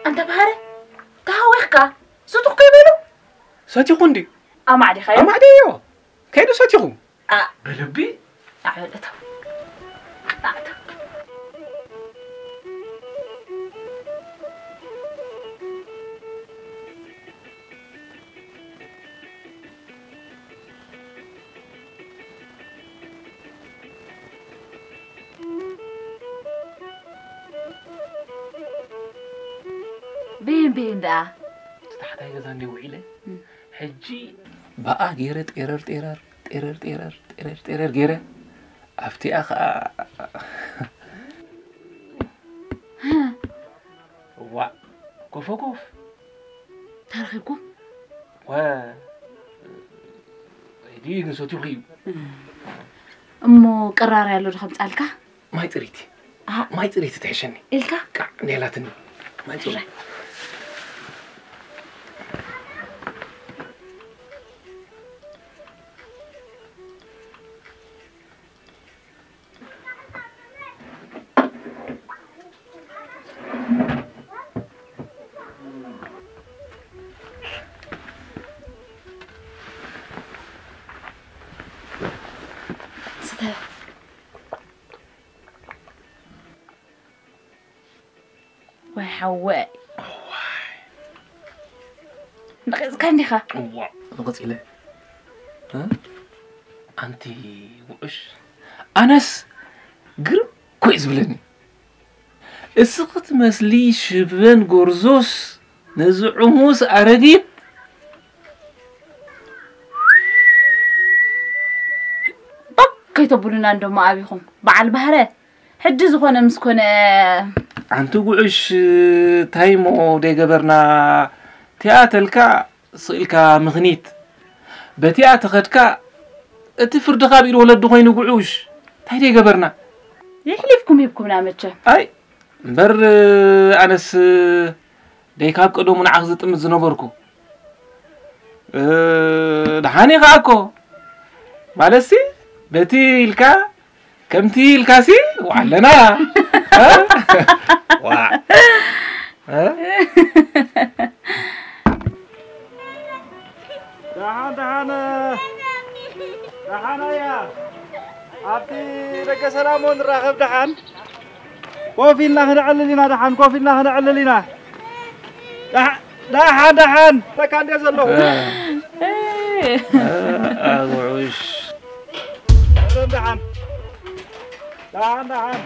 ኣንታ ባህረ፣ ተሃዊኽካ፣ ስቱኽ ከይበሉ? ሰቲኹ እንዲ። ኣማዕዲኻዮ? ኣማዕዲዮ። ከይዱ ሰቲኹ። ኣ- በልቢ። ኣዕበል እታ። ኣታ። ቤን ቤን ደኣ። እቲ ታሕታይ ገዛ እንዲ ውዒለ፣ እም። ሕጂ ብኣ ገይረ ጤረር ጤረር፣ ጤረር ጤረር፣ ጤረር ጤረር ገይረ፣ ኣብቲኣ ኸኣ፣ ዋእ፣ ኮፎ ኮፍ። ተረኺብኩም? ወ-፣ ድዩ ግን ሰቲኹ እዩ። እሞ ቅራሪ ኣሎ ዶ ከምጻልካ? ማይ ጽሪቲ። ኣሃ። ማይ ጽሪቲ ትሕሸኒ። ኢልካ? ቃዕ ኔላትኒ። ማይ ጽሪቲ። ስተ። ወይ ሓወይ። እዋይ። ነቒጽካ እንዲኻ? እዋ፣ ነቒጽ ኢለ። እ? ኣንቲ ውዑሽ። ኣነስ ግርም እኮ እዩ ዝብለኒ። እስኺ ትመስሊ ሽበን ጎርዞስ ነዚ ዕሙስ ኣረጊት። ባክ ከይተብሉና እንደሞ ኣቢኹም። በዓል ባህረ። ሕጂ ዝኾነ ምስ ኮነ። ኣንቲ ጉዕሽ፣ ታይሞ ደይገበርና፣ ቲኣተልካ ስቕ ኢልካ ምኽኒት። በቲኣ ተኸድካ፣ እቲ ፍርድኻ ኣብ ኢድ ወለዲ ኮይኑ ጉዑሽ። እንታይ ደይገበርና? የሕሊፍኩም ሂብኩምና መቸም። ኣይ፣ እምበር ኣነስ ደይ ካብ ቀደሙ ንዓኽ ዝጥምት ዝነበርኩ። እ፣ ደሓን ኢኻ እኮ። ማለትሲ፣ በቲ ኢልካ፣ ከምቲ ኢልካሲ፣ ዋዕለና። እ? ዋ። እ? ደሓን፣ ደሓን፣ ደሓን ኣያ። ኣብቲ ደገ ሰላም ንራኸብ ደሓን። ኮፍ ኢልና ክነዕልል ኢና ደሓን፣ ኮፍ ኢልና ክነዕልል ኢና። ደሓ-፣ ደሓን፣ ደሓን። ተካ እንደ ዘለኹ። እ። እ፣ ኣጉዑሽ። ሰላም ደሓን። ደሓን፣ ደሓን።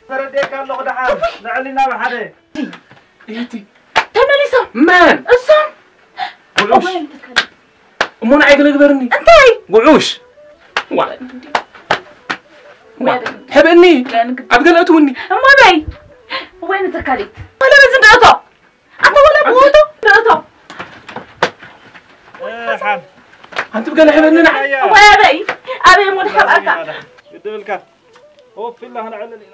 ተረዲኤካ ኣለኹ ደሓን። ነዕል ኢና ብሓደ። እየቲ። ተመሊሶም። መን? እሶም። ጉዑሽ። እሞ ንዓይ ገለ ግበርኒ። እንታይ? ጉዑሽ። ዋ። ዋ። ሕብእኒ። ኣብ ገለ እትውኒ። እሞ በይ። ወይ ንተካሊት። ወላ በዚ ደእቶ። ኣንተ ወላ ብወቶ ደእቶ። ሓን። ኣንቲ ብገለ ሕብእኒ ንዓይ። ወይ ኣበይ? ኣበይ እሞ ድሓብኣካ? ግድብልካ። ኦፍ ኢልና ክንዕልል ኢና።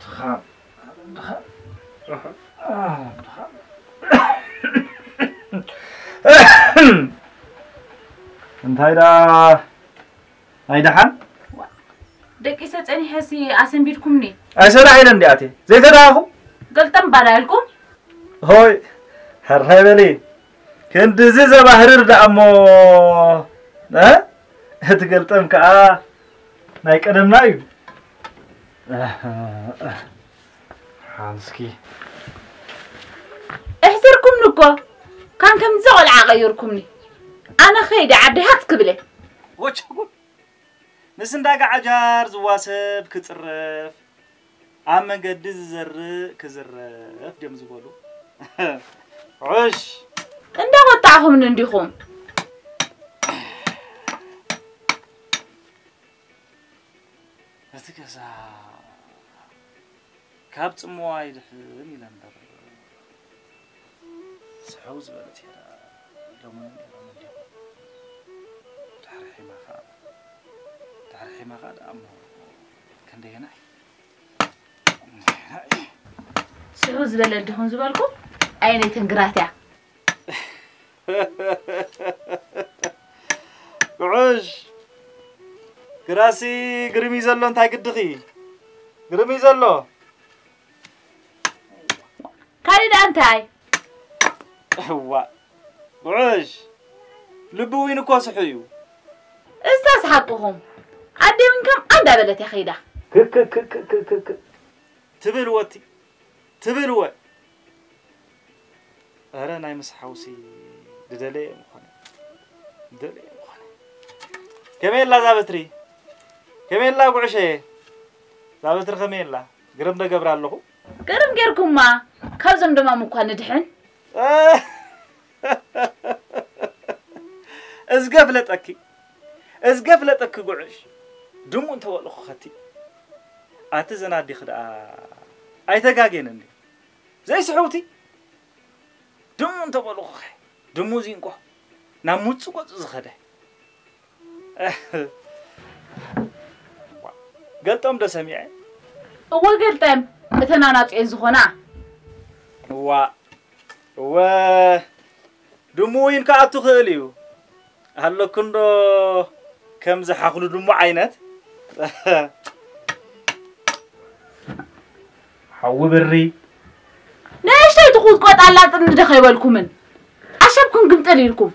ድኻም፣ ድኻም። እንታይ ደኣ ናይ ደሓን? ደቂሰ ጸኒሐሲ ኣሰንቢድኩምኒ። ኣይሰላሕ ኢለ እንዲ ኣትየ። ዘይተደሃኹ? ገልጠም ባዳ ኢልኩም? ሆይ፣ ሕራይ በሊ። ክንድዚ ዘባህርር ደኣ እሞ፣ እ? እቲ ገልጠም ከኣ ናይ ቀደምና እዩ። ሓንስኪ። ኣሕሲርኩምኒ እኮ። ካን ከምዚ ቆልዓ ቀይርኩምኒ። ኣነ ኸይደ ዓዲ ሃጽ ክብለ። ወቸጉ። ምስ እንዳጋ ዓጃር ዝዋሰብ ክጽረፍ፣ ኣብ መገዲ ዝዘርእ ክዝረፍ ድዮም ዝበሉ። ዑሽ! እንዳቆጣዕኹምኒ እንዲኹም። እቲ ገዛ ካብ ጽምዋ ይድሕን ኢለ እምበር፣ ስሕው ዝበለት እያ ሎምን ነይሮም እንዲኹም። ዜማ ኸኣ ደኣ እሞ ክንደየናይ? ስሑ ዝበለ እንዲኹም ዝበልኩ ኣየነይተን ግራት እያ? ጉዑሽ፣ ግራሲ ግርም እዩ ዘሎ፣ እንታይ ግድኺ? ግርም እዩ ዘሎ። ካሊእ ደኣ እንታይ? እዋ፣ ጉዑሽ፣ ልቢ ዊን እኮ ስሑ እዩ። እዛስ ሓቅኹም። ኣደ ዊን ከም ኣንዳ በለት እያ ከይዳ። ክክክክክክክ። ትብል ወቲ፣ ትብል ወ። ኧረ ናይ ምስ ሓውሲ ድደለየ ምኾነ፣ ድደለየ ምኾነ። ከመይ ኣላ እዛ በትሪ? ከመይ ኣላ ጉዕሸየ? እዛ በትሪ ከመይ ኣላ? ግርም ዶ ገብራ ኣለኹ? ግርም ጌርኩማ፣ ካብዞም ደማም እኳ ንድሕን። እዝገ ፍለጠኪ፣ እዝገ ፍለጠኪ ጉዕሽ። ድሙ እንተበልኹ ኸቲ። ኣቲ ዘን ኣዴኺ ደኣ ኣይተጋጌን እንዴ? ዘይስሕውቲ? ድሙ እንተበልኹኸ፣ ድሙ እዚ እንኮ ናብ ሙጹ ገጹ ዝኸደ። ገልጠም ዶ ሰሚዐ? እወ ገልጠም፣ እተን ኣናጺኤን ዝኾና። እዋ፣ እወ፣ ድሙ ዊን ክኣቱ ክእል እዩ። ኣለኩ እንዶ ከምዚ ሓኽሉ ድሙ ዓይነት። ሓዊ ብሪ። ንእሽተይ ትኹት ቆጣላ ጥምዲ ዶ ከይበልኩምን? ኣሸብኩም ግምጥል ኢልኩም።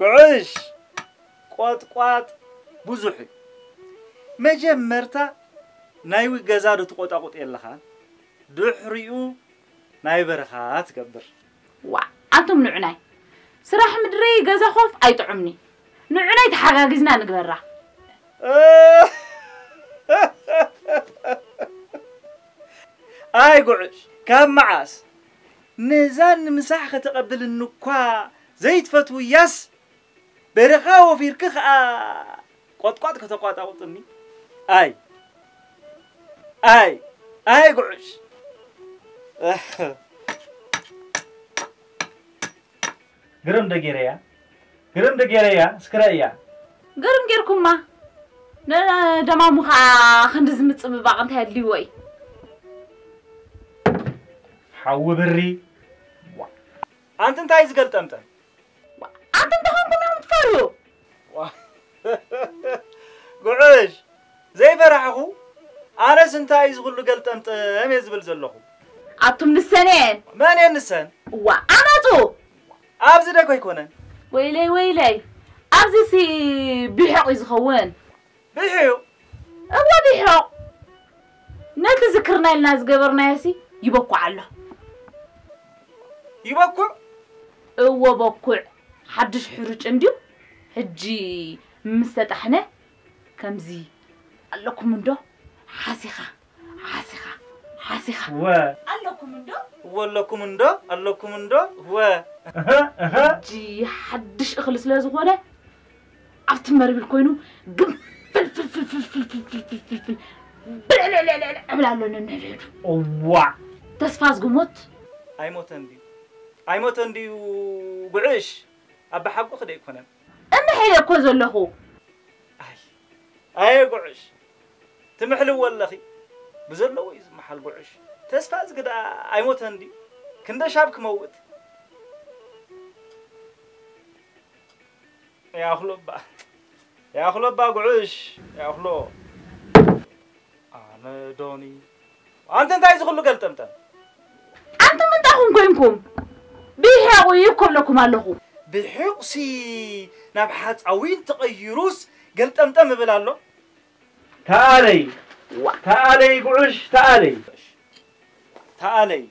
ጉዕሽ፣ ቆጥቋጥ ብዙሕ እዩ። መጀመርታ ናይ ዊ ገዛ ዶ ትቆጣቁጥ የለኻን? ድሕሪኡ ናይ በረኻ ትገብር። ዋ፣ ኣንቱም ንዑናይ። ስራሕ ምድሪ ገዛ ኮፍ ኣይጥዑምኒ። ንዑናይ ተሓጋጊዝና ንግበራ። ኣይ ጉዕሽ፣ ካብ መዓስ ነዛ ንምሳሕ ከተቐብልኒ እኳ ዘይትፈትውያስ፣ በረኻ ወፊርኪ ኸኣ ቆጥቋጥ ከተቋጣቑጥኒ? ኣይ፣ ኣይ፣ ኣይ ጉዕሽ። ግርም ዶ ጌረያ? ግርም ዶ ጌረያ? እስኪ ረእያ። ግርም ጌርኩማ። ንደማሙ ኸኣ ክንድዚ ምጽብባቕ እንታይ ኣድልይዎ እዩ? ሓዊ ብሪ። ኣንቲ እንታይ ዝገልጠምጠም? ኣንቱም ተኾንኩም ኢኹም ትፈርዩ። ዋ፣ ጉዕሽ፣ ዘይፈራሕኹ፣ ኣነስ እንታይ እዩ ዝኹሉ ገልጠምጠም እየ ዝብል ዘለኹ። ኣቱም ንሰን እየን። መን እየን ንሰን? እዋ፣ ኣመፁ። ኣብዚ ደጎ ኣይኮነን። ወይለይ፣ ወይለይ። ኣብዚሲ ቢሖቕ እዩ ዝኸውን። ብሕዩ? እወ ቢሖቕ። ነቲ ዝክርና ኢልና ዝገበርናዮሲ ይበኩዕ ኣሎ። ይበኩዕ? እወ በኩዕ። ሓድሽ ሕሩጭ እንድዩ። ሕጂ ምስ ተጣሕነ ከምዚ ኣለኩም እንዶ ሓሲኻ፣ ሓሲኻ፣ ሓሲኻ። እወ። ኣለኩም እንዶ? እወ ኣለኩም እንዶ? ኣለኩም እንዶ? እወ። እህ፣ እህ። ሕጂ ሓድሽ እኽሊ ስለ ዝኾነ ኣብቲ መርቢል ኮይኑ ግን ፍልፍል ፍልፍል ፍልፍል ፍልፍል ፍልፍል ብልዕልዕልዕልዕ እብል ኣሎ ነንሕድሕዱ። እዋዕ! ተስፋ ዝግሞት ኣይሞተን ድዩ? ኣይሞተን ድዩ ጉዕሽ? ኣባሓጎኺ ዶ ኣይኮነን? እምሕየ እኮ ዘለኹ። ኣይ፣ ኣየ ጉዕሽ፣ ትምሕልዎ ኣለኺ። ብዘለዎ እዩ ዝመሓል ጉዕሽ። ተስፋ ዝግዳ ኣይሞተን ድዩ? ክንደሻብ ክመውት። ያኽሎ እባ፣ ያኽሎ እባ ጉዕሽ፣ ያኽሎ። ኣነ ዶኒ። ኣንተ እንታይ እዚ ኩሉ ገልጠምጠም? ኣንተ ምንታይ ኮንኩም? ብሒቑ ይኮለኩም ኣለኹ። ብሒቑሲ ናብ ሓፃዊን ተቐይሩስ ገልጠምጠም እብል ኣሎ። ተኣለይ፣ ዋ። ተኣለይ ጉዕሽ፣ ተኣለይ። ተኣለይ።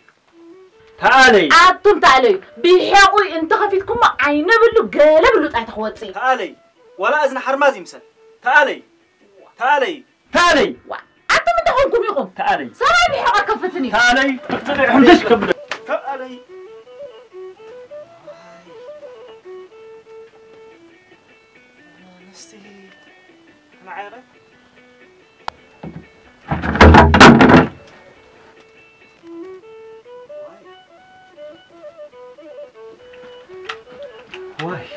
ተኣለይ። ኣቱም ተኣለዩ። ብሒቑ እንተኸፊትኩሞ ዓይነ ብሉ ገለ ብሉ ጣይታ ክወፅእ እዩ። ተኣለይ። ዋላ እዝኒ ሓርማዝ ይምሰል። ተኣለይ። ተኣለይ። ተኣለይ። ዋ፣ ኣንቱም እንታይ ኮንኩም ኢኹም? ተኣለይ። ሰብኣይ ብሒቑ ኣይከፍትን እዩ። ተኣለይ። ሕምሽሽ ከብደ። ተኣለይ። ኣንስቲ ንዓይረ። ዋይ።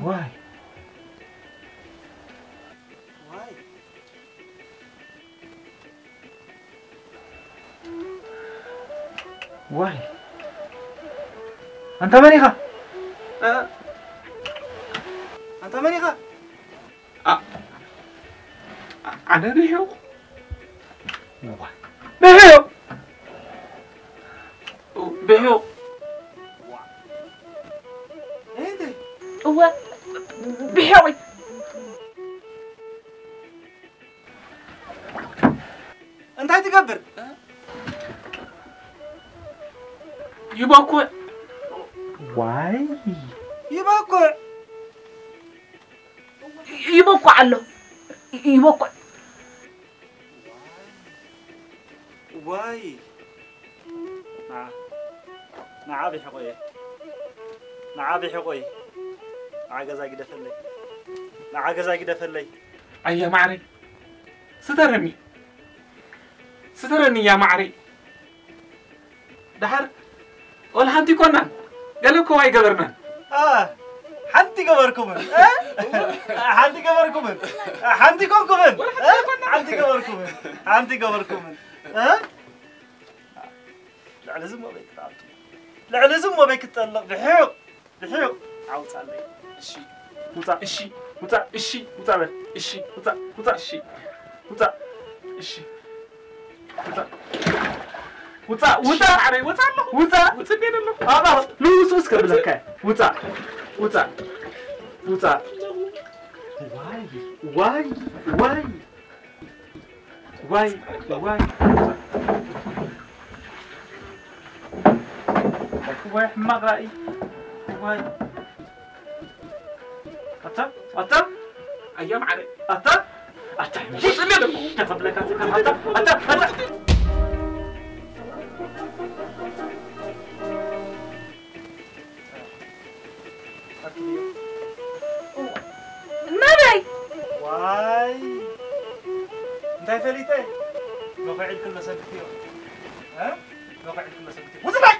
ዋይ ዋይ ዋይ፣ ኣንታ መን ኢኻ? እ? ኣንታ መን ኢኻ? ኣ-፣ ኣ-፣ ኣነ ብሒቑ። ዋይ። ብሒቑ። ብሒቑ። እወ፣ ብሒቑ። እንታይ ትገብር? ይበኩዕ። ዋይ። ይበኩዕ። ይበኩዕ ኣሎ። ይበኩዕ። ዋይ። ንዓ፣ ንዓ ብሒቆየ። ንዓ ብሒቆየ። ንዓ ገዛ ግደፈለይ። ንዓ ገዛ ግደፈለይ። ኣያ ማዕረይ። ስተረኒ። ስተረኒ እያ ማዕረይ። ደሓር ወላ ሓንቲ ኮናን ገለ እኮ ኣይገበርናን። አ፣ ሓንቲ ገበርኩምን? እ? ሓንቲ ገበርኩምን? ሓንቲ ኮንኩምን? እ? ሓንቲ ገበርኩምን? ሓንቲ ገበርኩምን? እ? ልዕሊ ዝሞ በይ ክትኣቱ። ልዕሊ ዝሞ በይ ክትጠልቕ ብሕቕ። ድሕሪኡ ዓውጻለይ። እሺ። ውጻእ። እሺ። ውጻእ። እሺ። ውጻእ በል። እሺ። ውጻእ። ውጻእ። እሺ። ውጻእ። እሺ። ውጻእ። ውጻእ። ውጻእ። እሺ፣ ማዕረይ፣ ወጻእ ኣለኹ። ውጻእ። ውጽእ እንዴ ዘለኹ? ኣባ፣ ንውጹ እስከ ብለካ። ውጻእ። ውጻእ። ውጻእ። ዋይ፣ ዋይ፣ ዋይ። ዋይ፣ ዋይ። ዋይ፣ ሕማቕ ራእይ። ዋይ። ኣታ፣ ኣታ። ኣያ ማዕረ። ኣታ፣ ኣታ። ውጽእ እንዴ ኣለኹ። ተቐብለካ፣ ኣታ፣ ኣታ፣ ኣታ። ናበይ? ዋይ! እንታይ ፈሊጠ? ኖኸ ዒልክል መሰልክዮ? እ? ኖኸ ዒልክል መሰልክዮ? ውጽእ በይ!